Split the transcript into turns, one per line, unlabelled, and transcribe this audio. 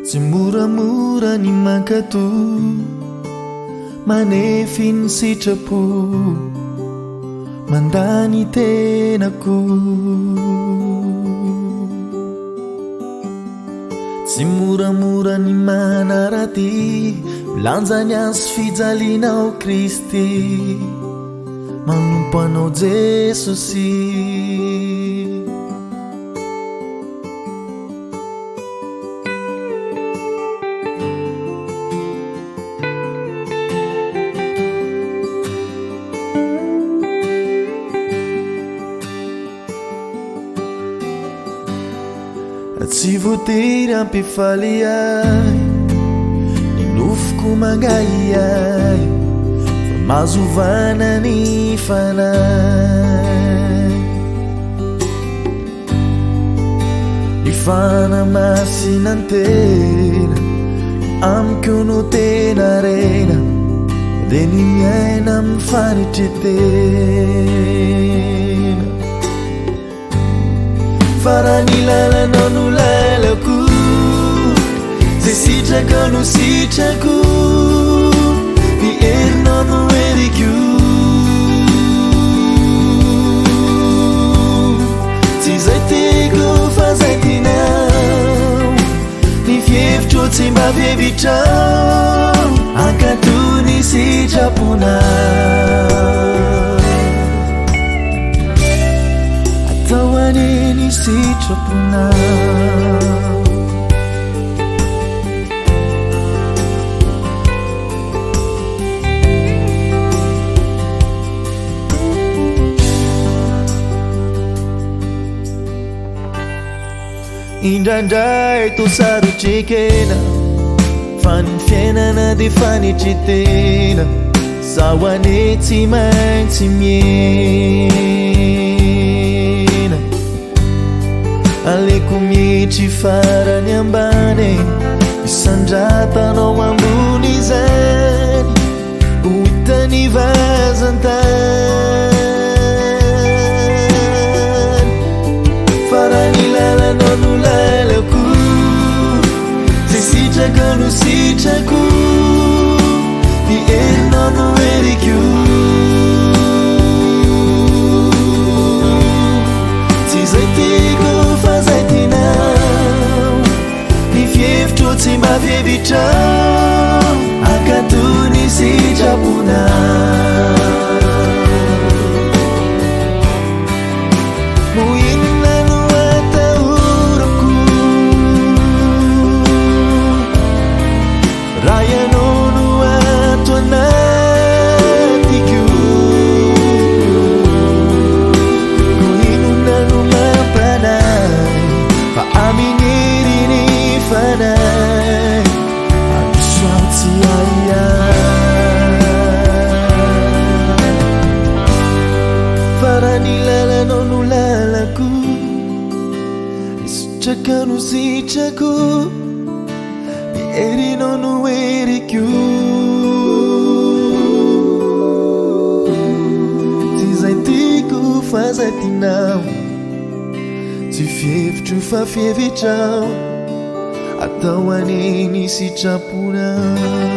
Tsy moramora ny mankatò, manefy ny sitrapo, mandà ny tenako. Tsy moramora ny manaradia, milanja ny hazo fijaliana ao Kristy, manompo Anao Jesosy. Tsy voatery hampifaly ahy ny nofoko mangahiahy fa mazovana ny fanahy. Ny fanamasinan-tena amiko no tena harena dia ny miaina amin'ny fanetren-tena. Fa raha ny lalanao no lalako, izay sitrakao no sitrako, ny herinao no heriko. Tsy izay tiako fa izay tianao, ny fihevitro tsy mba fihevitrao, hankatò ny sitraponao. Atao anie ny sitraponao. Indraindray toa sarotra ekena fa ny fiainana dia fanetren-tena. Zaho anie tsy maintsy mihena. Aleoko mietry farany ambany, isandratanao ambony izany, ho hitan'ny vazan-tany. Fa raha ny lalanao no lalako, izay sitraka no sitrako. Ny herinao no heriko. Tsy izay tiako fa izay tianao. Ny fihevitro tsy mba fihevitrao. Hankatò ny sitraponao. Moa inona no atahorako? Raha ianao no ato anatiko, koa inona no mampanahy fa amin'ny herin'ny fanahy handroso aho tsy ahiahy. Fa raha ny lalanao no lalako, ny sitraka no sitrako. Ny herinao no heriko. Tsy izay tiako fa izay tianao. Tsy fihevitro fa fihevitrao. Atao anie ny sitraponao.